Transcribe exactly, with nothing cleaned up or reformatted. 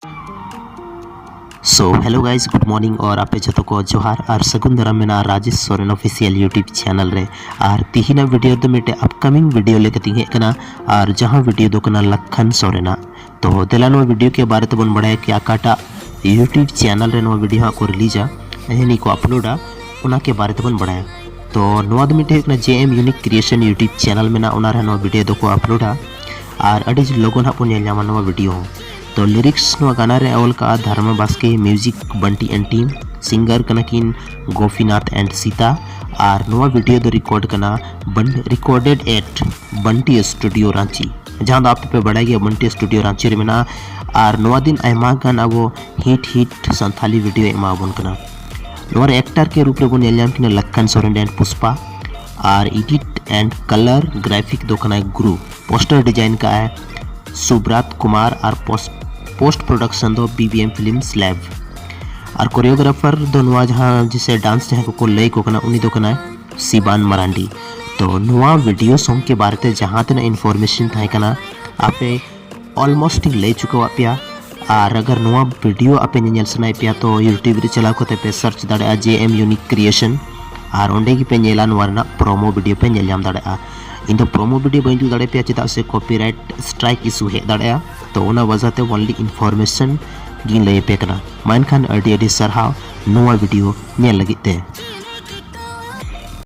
So hello guys, good morning और ᱟᱯᱮ ᱡᱚᱛᱚ ᱠᱚ ᱡᱚᱦᱟᱨ ᱟᱨ ᱥᱟᱹᱜᱩᱱ ᱫᱟᱨᱟᱢ ᱢᱮᱱᱟᱜᱼᱟ Rajesh Soren official YouTube channel ᱨᱮ᱾ ᱟᱨ ᱛᱤᱦᱤᱧᱟᱜ video ᱫᱚ ᱢᱤᱫᱴᱮᱡ upcoming video ᱞᱮᱠᱟᱛᱤᱧ ᱦᱮᱡ ᱟᱠᱟᱱᱟ, ᱟᱨ ᱡᱟᱦᱟᱸ video ᱫᱚ ᱠᱟᱱᱟ ᱞᱟᱠᱷᱟᱱ ᱥᱚᱨᱮᱱᱟᱜ᱾ ᱛᱚ ᱫᱮᱞᱟ ᱱᱚᱣᱟ video ᱠᱮ ᱵᱟᱨᱮ ᱛᱮᱵᱚᱱ ᱵᱟᱲᱟᱭᱟ ᱠᱤ ᱚᱠᱟᱴᱟᱜ YouTube channel ᱨᱮ ᱱᱚᱣᱟ video ᱦᱟᱸᱜ ᱠᱚ releaseᱟ, ᱭᱟᱱᱤ ᱠᱚ uploadᱟ, ᱚᱱᱟ ᱠᱮ ᱵᱟᱨᱮ ᱛᱮᱵᱚᱱ ᱵᱟᱲᱟᱭᱟ᱾ ᱛᱚ ᱱᱚᱣᱟ ᱫᱚ ᱢᱤᱫᱴᱮᱡ ᱦᱩᱭᱩᱜ ᱠᱟᱱᱟ J M Unique Creation YouTube channel ᱢᱮᱱᱟᱜᱼᱟ, ᱚᱱᱟ ᱨᱮ ᱱᱚᱣᱟ video ᱫᱚᱠᱚ uploadᱟ ᱟᱨ ᱟᱹᱰᱤ ᱞᱚᱜᱚᱱ ᱦᱟᱸᱜ ᱵᱚᱱ ᱧᱮᱞ ᱧᱟᱢᱟ ᱱᱚᱣᱟ video ᱦᱚᱸ᱾ ᱛᱚ lyrics ᱱᱚᱣᱟ ᱜᱟᱱᱟ ᱨᱮ ᱚᱞ ᱠᱟᱜᱼᱟ ᱫᱷᱟᱨᱢᱟ ᱵᱟᱥᱠᱮ, music Bunty and team, singer ᱠᱟᱱᱟ ᱠᱤᱱ ᱜᱳᱯᱤᱱᱟᱛᱷ and ᱥᱤᱛᱟ, ᱟᱨ ᱱᱚᱣᱟ video ᱫᱚ record ᱠᱟᱱᱟ ᱵᱚᱱ-, recorded at Bunty Studio Ranchi, ᱡᱟᱦᱟᱸ ᱫᱚ ᱟᱯᱮ ᱯᱮ ᱵᱟᱲᱟᱭ ᱜᱮᱭᱟ Bunty Studio ᱨᱟᱸᱪᱤ ᱨᱮ ᱢᱮᱱᱟᱜᱼᱟ᱾ ᱟᱨ ᱱᱚᱣᱟ ᱫᱤᱱ ᱟᱭᱢᱟ ᱜᱟᱱ ᱟᱵᱚ hit hit ᱥᱟᱱᱛᱷᱟᱞᱤ video ᱮ ᱮᱢᱟ ᱵᱚᱱ ᱠᱟᱱᱟ᱾ ᱱᱚᱣᱟ ᱨᱮ actor ᱠᱮ ᱨᱩᱯ ᱨᱮᱵᱚᱱ ᱧᱮᱞ ᱧᱟᱢ ᱠᱤᱱᱟ Lakhan Soren and Pushpa, R edit and color graphic ᱫᱚ ᱠᱟᱱᱟᱭ ᱜᱩᱨᱩ, poster design ᱠᱟᱜᱼᱟᱭ ᱥᱩᱵᱨᱟᱛ ᱠᱩᱢᱟᱨ, ᱟᱨ post, post production ᱫᱚ B B M Films Lab, ᱟᱨ choreographer ᱫᱚ ᱱᱚᱣᱟ ᱡᱟᱦᱟᱸ ᱡᱮᱥᱮ dance ᱡᱟᱦᱟᱸᱭ ᱠᱚᱠᱚ ᱞᱟᱹᱭ ᱠᱚ ᱠᱟᱱᱟ, ᱩᱱᱤ ᱫᱚ ᱠᱟᱱᱟᱭ ᱥᱤᱵᱟᱱ ᱢᱟᱨᱟᱱᱰᱤ᱾ ᱛᱚ ᱱᱚᱣᱟ video song ᱠᱮ ᱵᱟᱨᱮ ᱛᱮ ᱡᱟᱦᱟᱸ ᱛᱤᱱᱟᱹᱜ information ᱛᱟᱦᱮᱸ ᱠᱟᱱᱟ ᱟᱯᱮ almost ᱤᱧ ᱞᱟᱹᱭ ᱪᱩᱠᱟᱹᱣᱟᱫ ᱯᱮᱭᱟ᱾ ᱟᱨ ᱟᱜᱟᱨ ᱱᱚᱣᱟ video ᱟᱯᱮ ᱧᱮᱧᱮᱞ ᱥᱟᱱᱟᱭᱮᱫ ᱯᱮᱭᱟ ᱛᱚ YouTube ᱨᱮ ᱪᱟᱞᱟᱣ ᱠᱟᱛᱮ ᱯᱮ search ᱫᱟᱲᱮᱭᱟᱜᱼᱟ J M Unique Creation, ᱟᱨ ᱚᱸᱰᱮ ᱜᱮᱯᱮ ᱧᱮᱞᱟ ᱱᱚᱣᱟ ᱨᱮᱱᱟᱜ promo video ᱯᱮ ᱧᱮᱞ ᱧᱟᱢ ᱫᱟᱲᱮᱭᱟᱜᱼᱟ᱾ ᱤᱧ ᱫᱚ promo video ᱵᱟᱹᱧ ᱩᱫᱩᱜ ᱫᱟᱲᱮᱭᱟᱯᱮᱭᱟ, ᱪᱮᱫᱟᱜ ᱥᱮ copyright strike issue ᱦᱮᱡ ᱫᱟᱲᱮᱭᱟᱜᱼᱟ᱾ ᱛᱚ ᱚᱱᱟ ᱣᱟᱡᱟ ᱛᱮ only information ᱜᱤᱧ ᱞᱟᱹᱭ ᱟᱯᱮ ᱠᱟᱱᱟ᱾ ᱢᱟ ᱮᱱᱠᱷᱟᱱ ᱟᱹᱰᱤ ᱟᱹᱰᱤ ᱥᱟᱨᱦᱟᱣ ᱱᱚᱣᱟ video ᱧᱮᱞ ᱞᱟᱹᱜᱤᱫ ᱛᱮ᱾